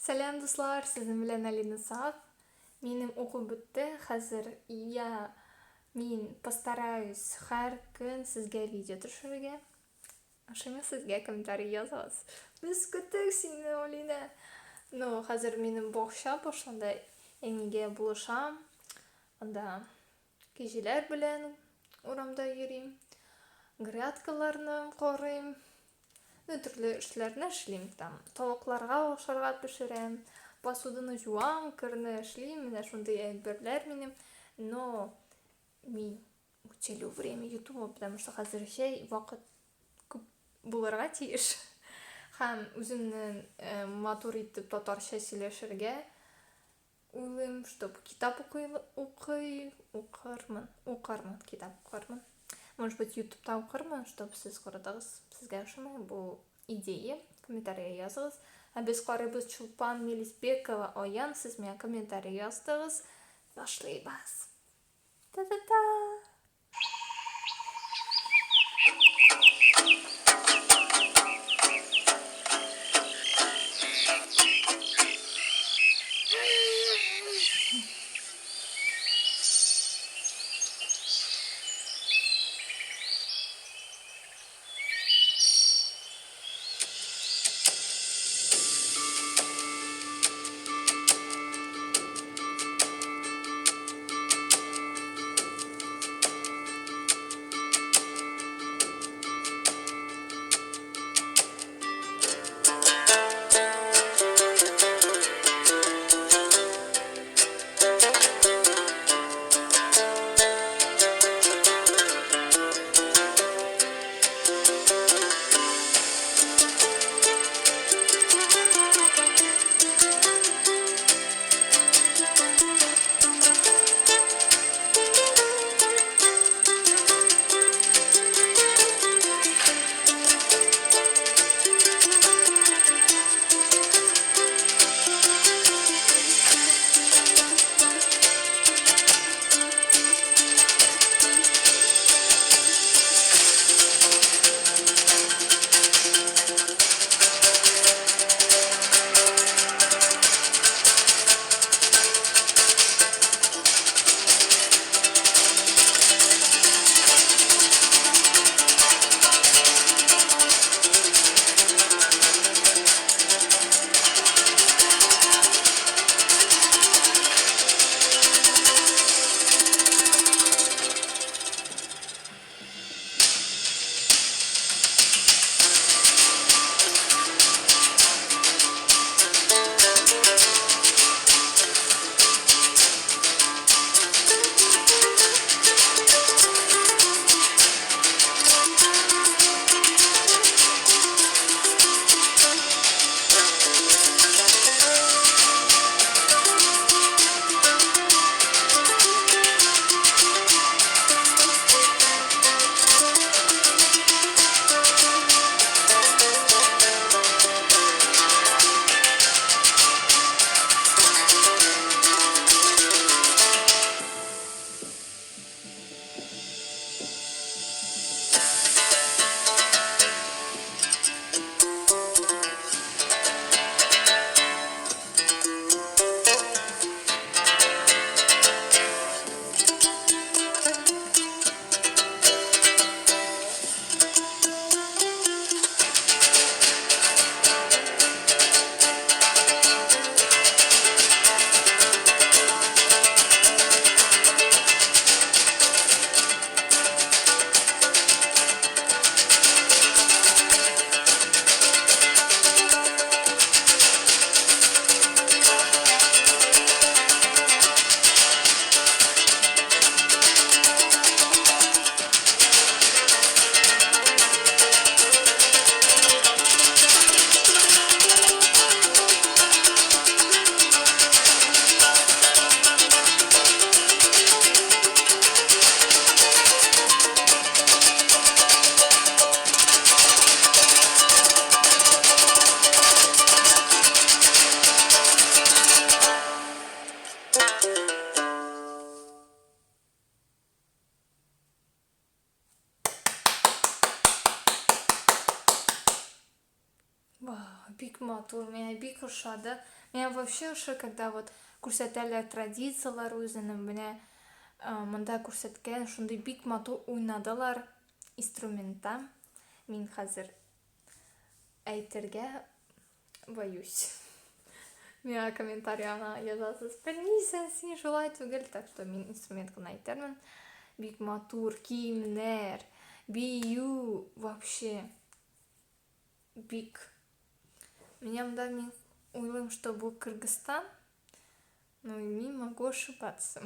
Сәлам, дуслар, сезнең белән Алина Саф. Минем уку бетте, хәзер я мин постараюсь һәр көн сезгә видео төшерергә. Ошыймы сезгә, комментарий языгыз. Без көттек сине, Алина. Ну, хәзер минем бакча башланды, әнигә булышам. Анда кәҗәләр белән урамда йөрим, грядкаларны карыйм. Ну, төрле эшләрне эшлим там. Тавыкларга ашарга пешерәм, посуданы жуам, керне эшлим, менә шундый әйберләр минем. Но мин уделю время Ютубу, потому что хәзер җәй вакыт күп булырга тиеш. Һәм үземне э, матур итеп татарча сөйләшергә уйлыйм, чтоб китап укый, укый, укырмын, укырмын, китап укырмын. Может быть, ютубта укырмын, чтоб сез карадыгыз, сезгә ошамый бу идея, комментария языгыз. Ә без карыйбыз Чулпан Мелисбекова Аян, сез миңа комментарий яздыгыз. Башлыйбыз. Та-та-та! матур, миңа бик ошады. Миңа вообще ошый, когда вот күрсәтәләр традицияләр үзенең, менә монда күрсәткән, шундый бик матур уйнадылар инструментта. Мин хәзер әйтергә боюсь. Миңа комментарияна язасыз, белмисең, син шулай түгел, так что мин инструмент кына әйтермен. Бик матур киемнәр, бию, вообще бик. Меня монда мин уйлыйм, что бу Кыргызстан, но мин могу ошибаться.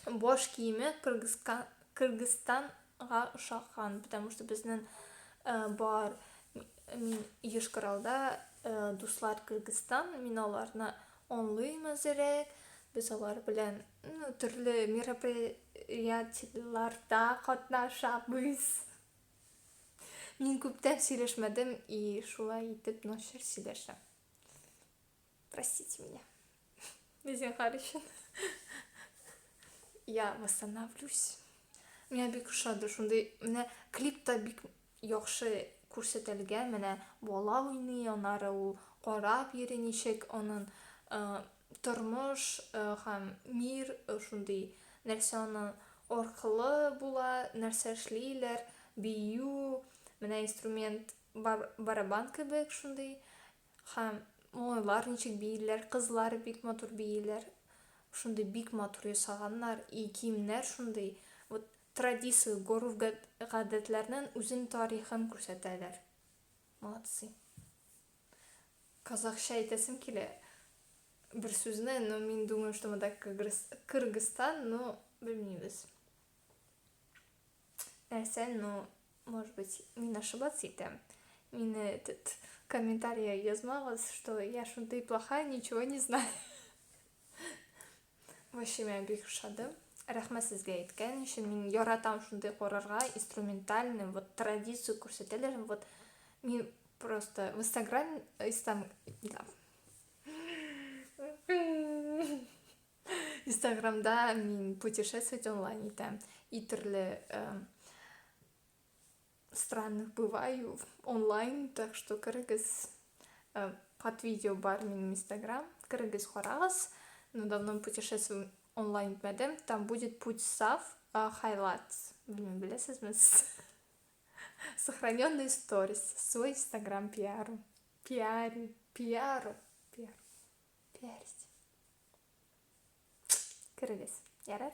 Баш киеме Кыргызстанга ошаган, потому что безнең бар мин Йошкар-Олада дуслар Кыргызстан, мин аларны аңлыйм әзерәк, без алар белән, ну, төрле мероприятиеләрдә катнашабыз. Мин күптән сөйләшмәдем и шулай итеп начар сөйләшәм. Простите меня. Зинһар өчен. Я восстановлюсь. Миңа бик ошады шундый, менә клипта бик яхшы күрсәтелгән, менә бала уйный, аннары ул карап йөри ничек аның тормыш һәм мир шундый нәрсә аның аркылы була, нәрсә эшлиләр, бию, менә инструмент барабан кебек шундый Һәм малайлар ничек бииләр, кызлар бик матур бииләр. Шундый бик матур ясаганнар и киемнәр шундый. Вот традиция, гореф-гадәтләрнең үзен тарихын күрсәтәләр. Молодцы. Казахча әйтәсем килә бер сүзне, но мин думаю, что монда Кыргызстан, но белмибез. Нәрсә, ну, может быть, мин ошибаться итәм. Мине этот комментарий язмагыз, что я шундый плохая, ничего не знаю. Вообще миңа бик ошады. Рәхмәт сезгә әйткән өчен. Мин яратам шундый карарга, инструментальный, вот традицию күрсәтәләр. Вот мин просто в Инстаграм, Инстаграмда мин путешествовать онлайн итәм. И төрле странных бываю онлайн, так что керегез, под видео бар минем Инстаграм, керегез карагыз. Но давно путешествую онлайн итмәдем. Там будет путь сав, highlights. Белмим, беләсезме сез? Сохраненные сторис. Свой Инстаграм пиару. Пиарю, пиару, пиару. Пиарить. Керегез. Ярар.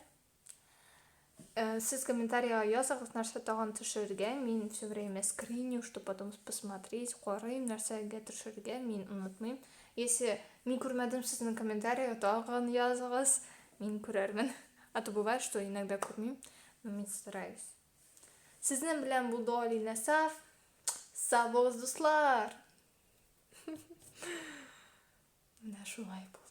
Сез комментарийга языгыз, нәрсә тагын төшерергә. Мин все время скриню, чтобы потом посмотреть, карыйм, нәрсәгә төшерергә, мин онытмыйм. Если мин күрмәдем сезнең комментарийга, тагын языгыз, мин күрәрмен. А то бывает, что иногда күрмим, но мин стараюсь. Сезнең белән булды Алинә Саф. Сау булыгыз, дуслар! Менә шулай булды.